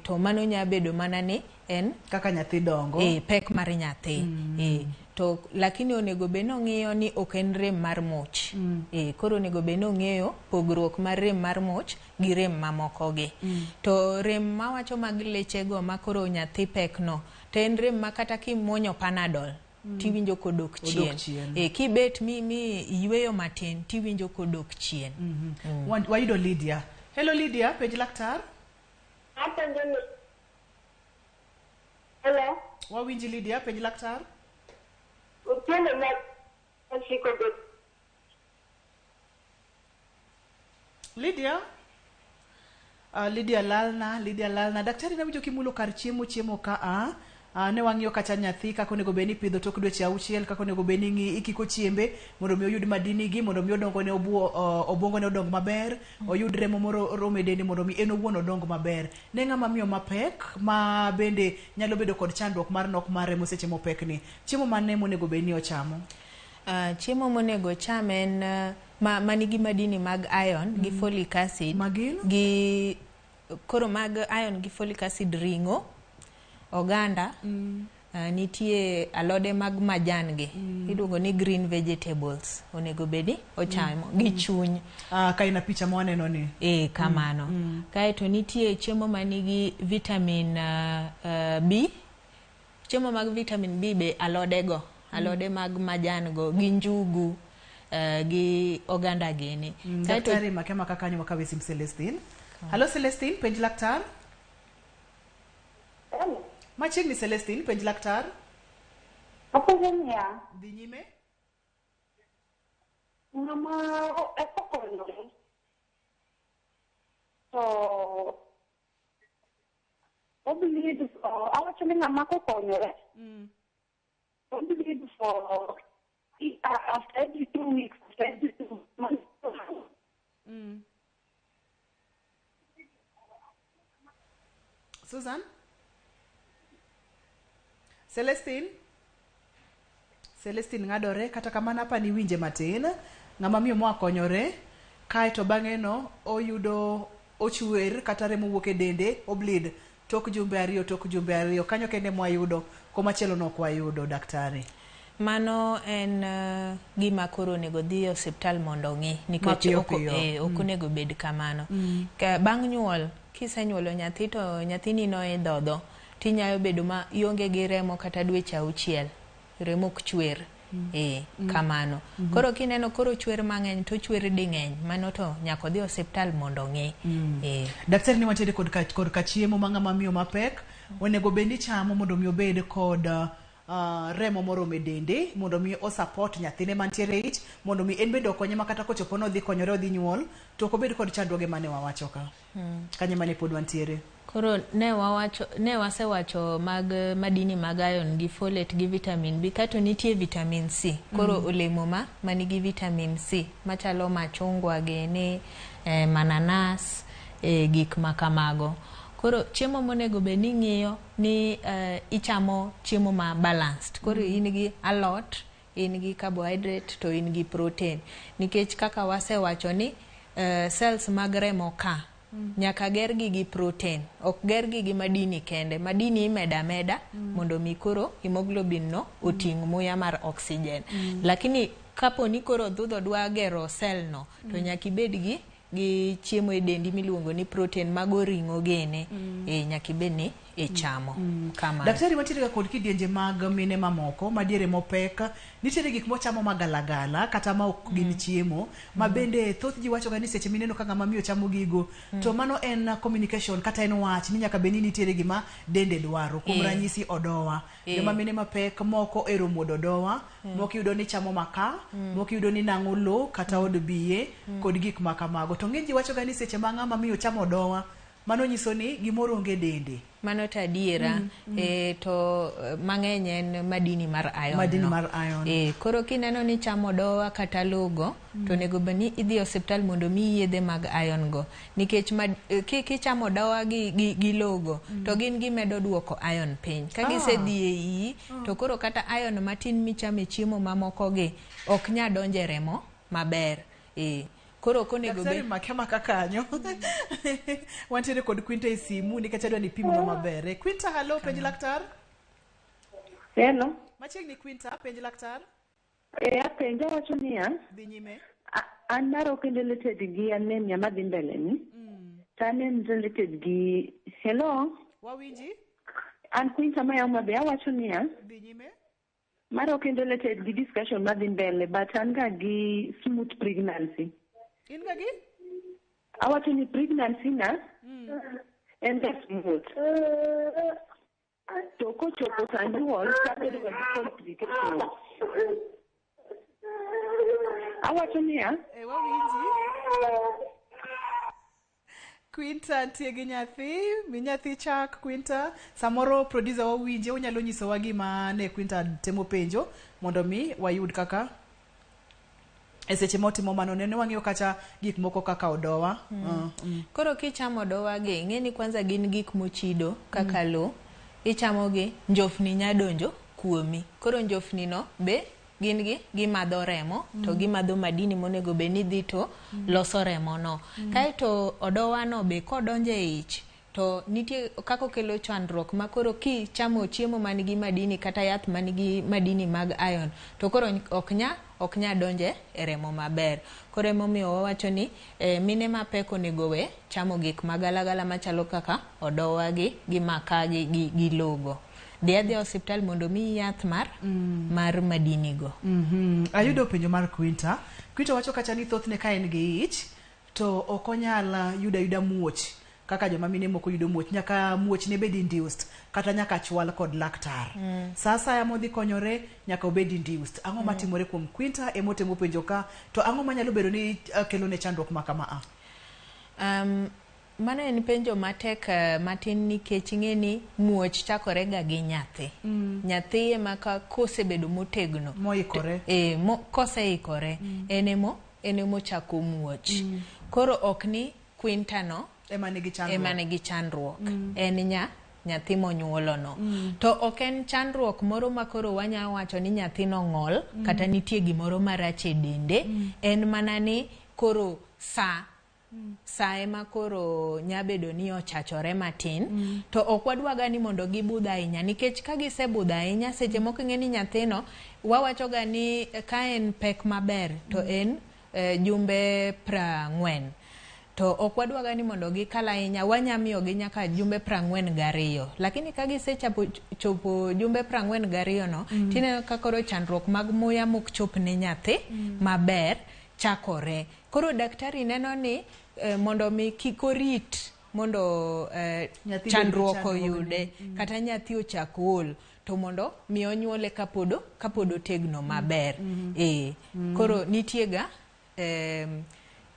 To mano nya bedo mana ni en kaka nyathi dongo. Pek mar nyathi. To lakini onego bed ni ong'iyo ni ok en rem mar much. Koro onego bed ni ong'eyo pogruok mar rem mar much gi rem mamoko gi. To rem mawacho mag lechego ma koro nyathi pek no, to en rem ma kata kimuonyo Panadol tiwinjo kodok chien. Kibet mi iyweyo matin tiwinjo kodok chien. Wayudo Lydia. Hello Lydia, penj laktar. Hello. Wawinji Lydia, penj laktar. Lydia? Lydia lalna. Daktari nawinjo kimulo kar chiemo ka ne wang'iyo kacha nyathi kaka onego bed ni ipidho tok dweche 6, kaka onego bed ni ikiko chiembe mondo mi oyud madini gi, mondo mi odongone obwongone odong maber, oyud remo moro rome dende mondo mi en owuon odong maber. Ne ng'ama miyo mapek ma bende nyalo bedo kod chandruok mar nok mar remo seche mopekni, chiemo mane monego bed ni ochamo? Chiemo monego ocham en manigi madini mag iron gi folic acid. Gi koro mag iron gi folic acid ring'o, oganda, nitie alode mag majan gi iluongo ni green vegetables onego bed ni ochamo gi chuny. Ka ina picha ma waneno ni. Kamano. Kaeto nitie chiemo manigi vitamin B. Chiemo mag vitamin B be alode go, alode mag majan go gi njugu, gi oganda gini. Daktari makema kaka kanyo wakawe sim Celestine. Hello Celestine, penj laktar. Machiegni Celestine, penj laktar. Apenjo niya. Dhi nyime. Ng'ama okonyore to obleed, awacho ni ng'ama kokonyore obleed for after every 2 weeks, after every 2 months. Susan? Celestine? Celestine ng'adore kata kamano apa ni winje matin. Ng'ama miyo moa konyore kaeto bang'e no oyudo ochwer kata remo wuok e dende, obleed tok jumbe ariyo kanyo kende mwayudo, komachielo no ok wayudo daktari. Mano en gima koro onego dhi e osiptal mondo ong'i nikech ok onego bed kamano. Bang' nyuol, kisenyuolo nyathi to nyathini no idhodho, tinyalo bedo ma ionge gi remo kata dweche 6, remo ok chwer. Kamano. Koro kineno koro chwer mang'eny to chwer ding'eny, mano to nyaka odhi osiptal mondo ong'i. Daktari ni wantiere kod ka chiemo ma ng'ama miyo mapek onego bed ni chamo mondo mi obed kod remo moromo e dende, mondo mi osupport nyathine mantiere ich, mondo mi en bende okonye ma kata kochopo nodhi konyore odhi nyuol to ok obed kod chandruoge mane wawacho ka. Kanye mane pod wantiere? Koro ne wasewacho mag madini mag iron gi folate gi vitamin B, kato nitie vitamin C. Koro olemo ma manigi vitamin C machalo machungwa gini, mananas, gik makamago. Koro chiemo monego bed ni ing'iyo ni ichamo chiemo ma balanced. Koro in gi alot, in gi carbohydrate to in gi protein. Nikech kaka wasewacho ni cells mag remo ka nyaka gergi gi protein, ok gergi gi madini kende. Madini imeda ameda mondo mi koro hemoglobin no oting' muya mar oxygen. Lakini kapo ni koro dhudho dwa gero cell no, to nyaka ibed gi chiemo e dendi miluongo ni protein mago ring'o gene, nyaka ibed ni ichamo. Kamano. Daktari, wantiere kod kidienje mag mine mamoko madiere mopek, nitiere gik mochamo magalagala kata ma ok gin chiemo, ma bende thoth ji wacho ga ni seche mineno ka ng'ama miyo chamo gigo, to mano en communication kata en wach ni nyaka bed ni nitiere gima dende dwaro. Kuom ranyisi odowa, joma mine mapek moko ero muodo odowa, moko iyudo ni chamo makaa, moko iyudo ni nang'o lo kata od biye kod gik ma kamago. To ng'eny ji wacho ga ni seche ma ng'ama miyo chamo odowa, mano nyiso ni gimoro onge dende. Mano to adiera. To mang'eny en madini mar iron. Madini no. mar iron. Koro kineno ni chamo dowa kata logo, to onego bed ni idhi e osiptal mondo miyi yedhe mag iron go. Nikech kichamo dowa gi logo, to gin gimedo duoko iron piny. Ka gisedhi e iyi, to koro kata iron matin michamo e chiemo mamoko gi, ok nya donjo e remo maber. Koro ok onego Daktari bed make maka kanyo. Wantiere kod Quinta e simu nikech adwa ni pimnwa maber. Quinta, hello, penj laktar. Hello. Machiegni Quinta, penj laktar. Apenjo wacho niya, Dhi nyime. an mara ok en related gi anemia madhi mbele ni. To an en related gi hello, Wawinji? an Quinta maya Homa Bay awacho niya, Dhi nyime. mara ok en related gi discussion madhi mbele but an ga gi smooth pregnancy. In ga gi? Awacho ni pregnancy na en ga smooth. To kochopo sa nyuol tabedo ga gi complications. Awacho niya, Wawinji. Quinta nitie gi nyathi, mi nyathi chak Quinta. Samoro producer wawinje, onyalo nyisowa gima ne Quinta temo penjo mondo mi wayud kaka e seche motimo mano nene wang'iyo kacha gik moko kaka odowa. Koro kichamo odowa gi, ing'e ni kwanza gin gik mochido kaka lo, ichamo gi, njofni nya donjo kuomi. Koro njofni no be gin gi gimadho remo, to gimadho madini monego bed ni dhi to loso remo no. Kaeto odowa no be kodonjo e ich, to nitie kaka okelo chandruok ma koro kichamo chiemo man gi madini kata yath man gi madini mag iron, to koro ok nya donje e remo maber. Koro emomiyo wawacho ni mine mapek onego we chamo gik magalagala machalo kaka odowa gi maka gi logo. Dhi adhiya osiptal mondo miyi yath mar madini go. Ayudo penjo mar Quinta. Quinta wacho kacha ni thothne ka en gi ich to ok onyal yudo ayuda muoch kaka joma mine moko yudo muoch, nyaka muoch ne bed induced kata nyaka chwal kod laktar. Sa asaya modhi konyore nyaka obed induced. Ang'o matimore kuom Quinta emotemo penjo ka, to ang'o manyalo bedo ni kelo ne chandruok ma kama a? Mano en penjo matek matin nikech ing'e ni muoch chakore ga gi nyathi. Nyathi ema ka kosebedo motegno, moikore. Koseikore, en emo chako muoch. Koro ok ni Quinta no ema nigi chandruok. Ema nigi chandruok. En nyathi monyuolo no. To ok en chandruok moro ma koro wanya wacho ni nyathino ng'ol, kata nitie gimoro marach e dende. En mana ni koro sa ema koro nyabedo ni ochachore matin. To ok wadwaga ni mondo gibudh ahinya, nikech ka gisebudho ahinya seche moko ing'e ni nyathino wawacho ga ni ka en pek maber to en jumbe 40. To ok wadwaga ni mondo gikal ahinya, wanya miyogi nyaka jumbe 42. Lakini ka gisechopo jumbe 42 no, tineno ka koro chandruok mag muya mok chop ne nyathi maber chakore. Koro daktari neno ni mondo mi kik orit mondo chandruok oyude, kata nyathi ochak ol, to mondo mi onyuole kapod otegno maber. Koro nitie ga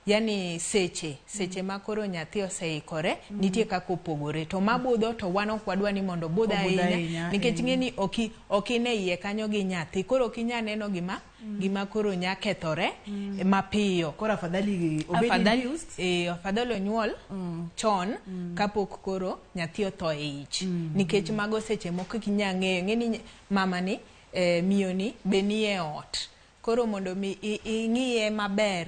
yani seche ma koro nyathi oseikore, nitie kaka opogore. To mabudho to wan ok wadwa ni mondo obudh ahinya, nikech ing'e ni ok ine iye kanyo gi nyathi, koro ok inya neno gima koro nya kethore mapiyo. Koro afadhali obed induced? Afadhali onyuol chon kapok koro nyathi otho e ich. Nikech mago seche moko ok inya ng'eyo, ing'e ni mama ni, miyo ni be nie ot. Koro mondo mi ing'iye maber,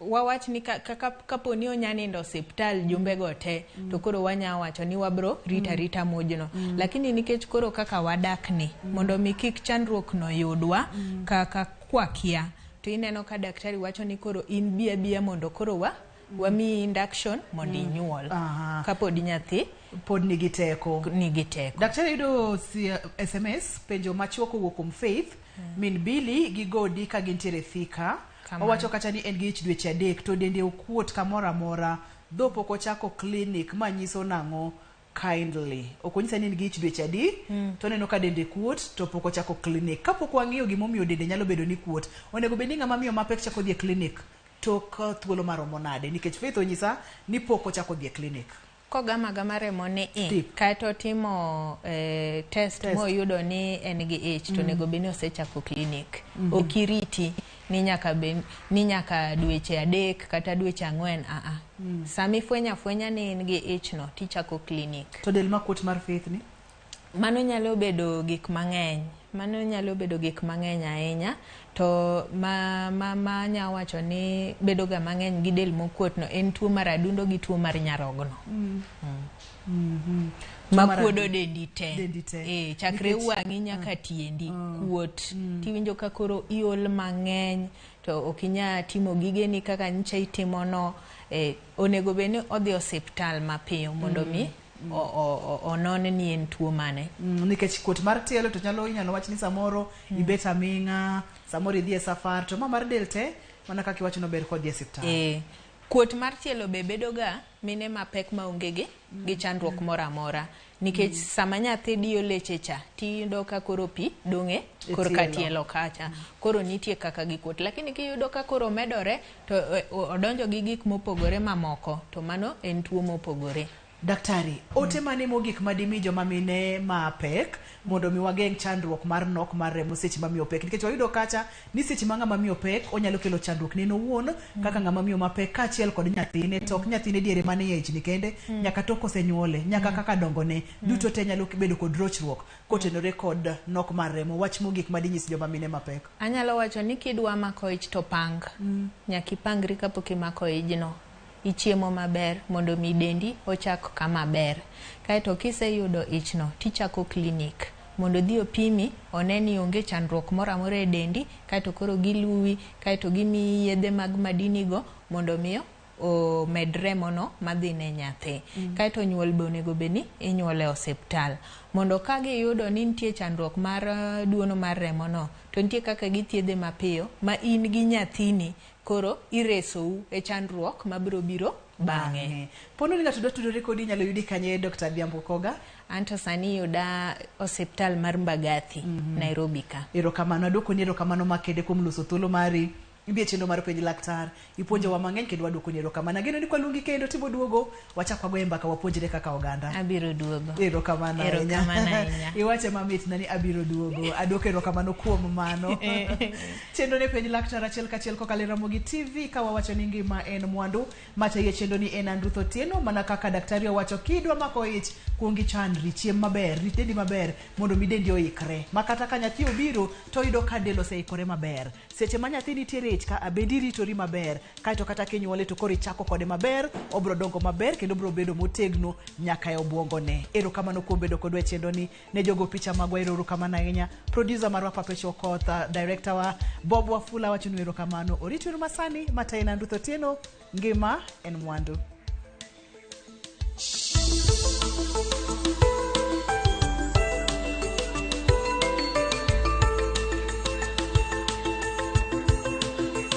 wawach ni kapo ni onya nindo osiptal jumbe go te, to koro wanya wacho ni wabro rita mojno. Lakini nikech koro kaka wadak ni, mondo mi kik chandruok no yudwa kaka kwakia, to ineno ka daktari wacho ni koro in bi abiya mondo koro wamiyi induction mondo inyuol. Kapod nyathi pod nigi teko. Nigi teko. Daktari yudo SMS penjo machuok kowuok kuom Faith, min Billy gi Godi ka gintiere Thika. Owacho kacha ni en gi ich dweche 3 to dende okuot kamoro amora, dho pok ochako clinic manyiso nang'o kindly. Ok onyisa ni en gi ich dweche adi, to oneno ka dende kuot to pok ochako clinic. Kapok wang'iyo gimomiyo dende nyalo bedo ni kuot, onego bed ni ng'ama miyo mapek chako dhi e clinic tok thuolo maromo nade? Nikech Faith onyisa ni pok ochako dhi e clinic. Kogamo agama remo ni i kaeto otimo test moyudo ni en gi ich to onego bed ni osechako klinik. Ok iriti ni nyaka bed ni nyaka dweche 3 kata dweche 4 aa. Sama ifwenyo afwenya ni in gi ich no tichako klinik. To del makuot mar Faith ni? Mano nyalo bedo gik mang'eny. Mano nyalo bedo gik mang'eny ahinya to ma anya wacho ni bedo ga mang'eny gi del mokuot no en tuo mar adundo gi tuo mar nyarogno. Makuodo dendi te. Chakre wang'i nyaka tiendi kuot. Tiwinjo ka koro iol mang'eny to ok inyal timo gigeni kaka nyicha itimo no. Onego bed ni odhi osiptal mapiyo mondo mi onon ni en tuo mane. Nikech kuot mar tielo to nyalo inyalo wach ni samoro ibet aming'a, samoro idhi e safar, to ma mar del te mana kaka iwacho no ber kodhi e osiptal. Kuot mar tielo be bedo ga mine mapek maonge gi chandruok moro amora nikech sama nyathi diyo leche cha tiyudo ka koro pi dong' e korka tielo kacha. Koro nitie kaka gikuot, lakini kiyudo ka koro medore to odonjo gi gik mopogore mamoko to mano en tuo mopogore. Daktari, ote mane mogik madimi joma mine mapek mondo mi wageng' chandruok mar nok mar remo seche ma miyo pek? Nikech wayudo kacha ni seche ma ng'ama miyo pek onyalo kelo chandruok ne en owuon kaka ng'ama miyo mapek kaachiel kod nyathine, to ok nyathine diere mane e ichni kende, nyaka tok osenyuole, nyaka kaka dongone, duto te nyalo bedo kod rochruok kotenore kod nok mar remo. Wach mogik madinyis joma mine mapek? Anyalo wacho ni kidwa mako ich to pang. Nyaka ipangri kapok imako ijno. Ichiemo maber mondo mi dendi ochak kama ber. Kaeto kiseyudo ichno tichako klinik mondo odhi opimi one ni onge chandruok moro amora e dendi, kaeto koro giluwi, kaeto gimiyi yedhe mag madini go mondo mi omed remono madhi ne nyathi. Kaeto nyuol be onego bed ni inyuole e osiptal mondo ka giyudo ni nitie chandruok mar duono mar remono to nitie kaka githiedhe mapiyo ma in gi nyathini koro iresou e chandruok mabiro biro bang'e. Pono ni ng'ato dwa tudore kodi inyalo yudi kanye, Dr. Adhiambo Koga? Anto sani yuda osiptal mar Mbagathi, Nairobi ka. Erokamano, aduokoni erokamano makende kuom loso thuolo mari. Ibi e chenro mar Penj Laktar, ipuonjowa mang'eny kendo waduokoni erokamano. Ageno ni kwaluongi kendo timo duogo, wachak wagoye mbaka wapuonjre kaka oganda. Abiro duogo. Erokamano ahinya. Iwache mamit na ni abiro duogo. Aduoko erokamano kuom mano. Chenro ne Penj Laktar achiel kachiel kokalo e Ramogi TV ka wawacho ni ngima en mwandu. Matayi chenro ni en Andruth Otieno, mana kaka daktari owacho kidwa mako ich kuong ichandri, chiem maber, rit dendi maber mondo mi dendi oikre. Ma kata ka nyathi obiro to oyudo ka del oseikore maber. Seche ma nyathi nitiere ich ka bende iritori maber, kaeto kata kinyuole to koro ichako kode maber, obro dongo maber kendo obro bedo motegno nyaka e obwongone. Erokamano kuom bedo kodwa e chenro ni. Ne jogo picha magwa, erokamano ahinya. Producer marwa Perpetual Okoth, director wa Bob Wafula wacho ni erokamano. Orituru masani, matayi en Andruth Otieno, ngima en mwandu.